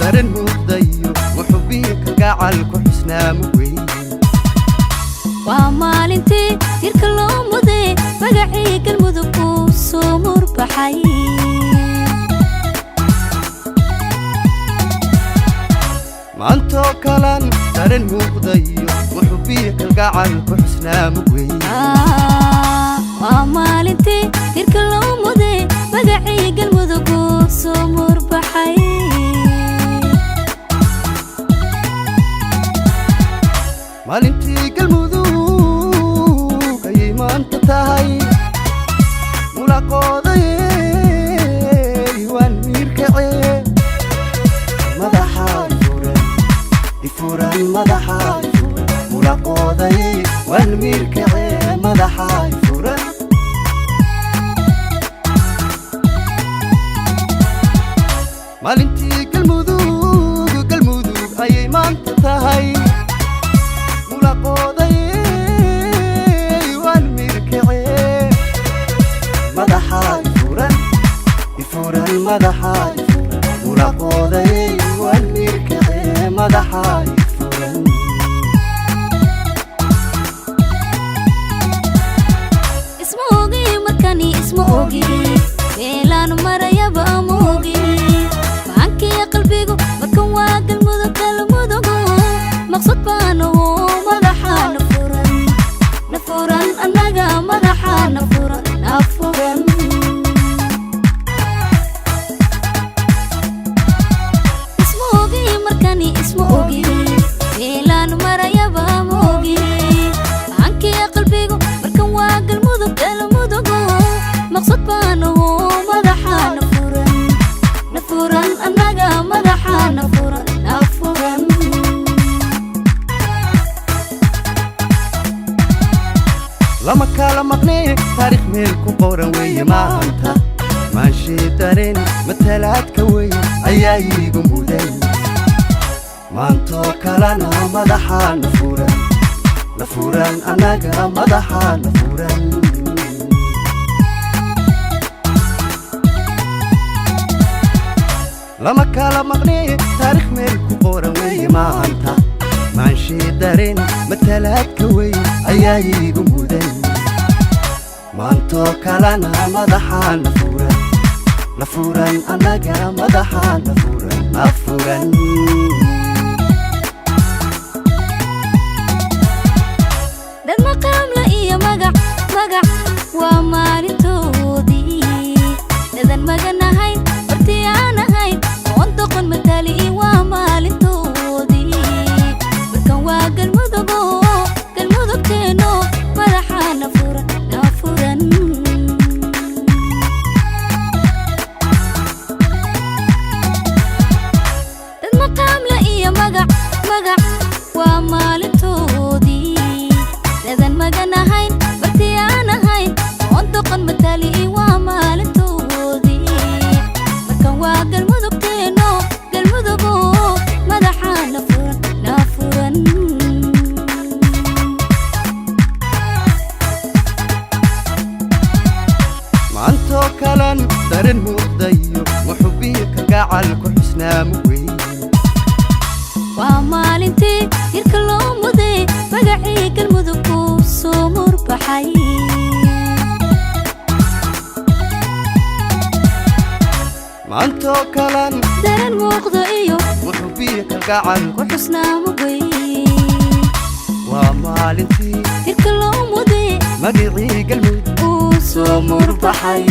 Dareen muuqdayo muxubiyo kalgacal ku xusnaa mugweyn. Waa maalintii tirka loo muday, magacii Galmudug uu soo murbaxay. Maantoo kalan dareen muuqdayo muxubiyo kalgacal ku xusnaa mugweyn. Waa maalintii tirka loo muday, magacii Galmudug uu soo murbaxay. Maalintii Galmudug ayay maanta tahay, mulaqoodayey waan miirkacee. Madaxaa ifuran, ifuran, madaxaa ifuran, mulaqoodayey waan miirkacee, madaxaa ifuran. Maalintii Galmudug, Galmudug ayay maanta tahay, mulaqoodayey waan miirkacee, madaxaa ifuran, ifuran, madaxaa ifuran, mulaqoodayey waan miirkacee, madaxaa ifuran. Isma ogi markani, isma ogi, meelaan marayaba ma ogi. Macankiya qalbigu markan waa Galmudug, Galmudugo maqsad baano, madaxaa na furan, na furan, annaga madaxaa na furan, na furan. Isma ogi markani, isma ogi, meelaan marayaba ma ogi. Macankiya qalbigu markan waa Galmudug, Galmudugo maqsad baano, madaxaa na furan, na furan, annaga madaxaa na furan, na furan. Lama kala maqnee, taariikh meel ku qoran weeye maanta. Maanshii dareen matalaadka weyn ayaa iigu mudan. Maantoo kalena madaxaa na furan, na furan, annaga madaxaa na furan. Lama kala maqnee, taariikh meel ku qoran weeye maanta. Maanshii dareen matalaadka weyn ayaa iigu mudan. Maantoo kalena madaxaa na furan, na furan, annaga madaxaa na furan, na furan. Dad maqaamla iyo magac, magac waa maalintoodii. Dadan magan ahayn, barti aan ahayn, oon doqon matali, waa maalintoodii. Markan waa Galmudugo, Galmudugteeno, madaxaa na furan, na furan. Dad maqaamla iyo magac, magac waa maalintoodii. Dadan magan ahayn, barti aan ahayn, oon doqon matali, waa maalintoodii. Markan waa Galmudugteeno, Galmudugo madaxaa na furan, na furan. Maantoo kalan dareen muuqdayo muxubiyo kalgacal ku xusnaa mugweyn. Waa maalintii tirka loo muday, magacii Galmudug uu soo murbaxay. Maantoo kalan dareen muuqda iyo muxubiyo kalgacal ku xusnaa mugweyn. Waa maalintii tirka loo muday, magacii Galmudug uu soo murbaxay.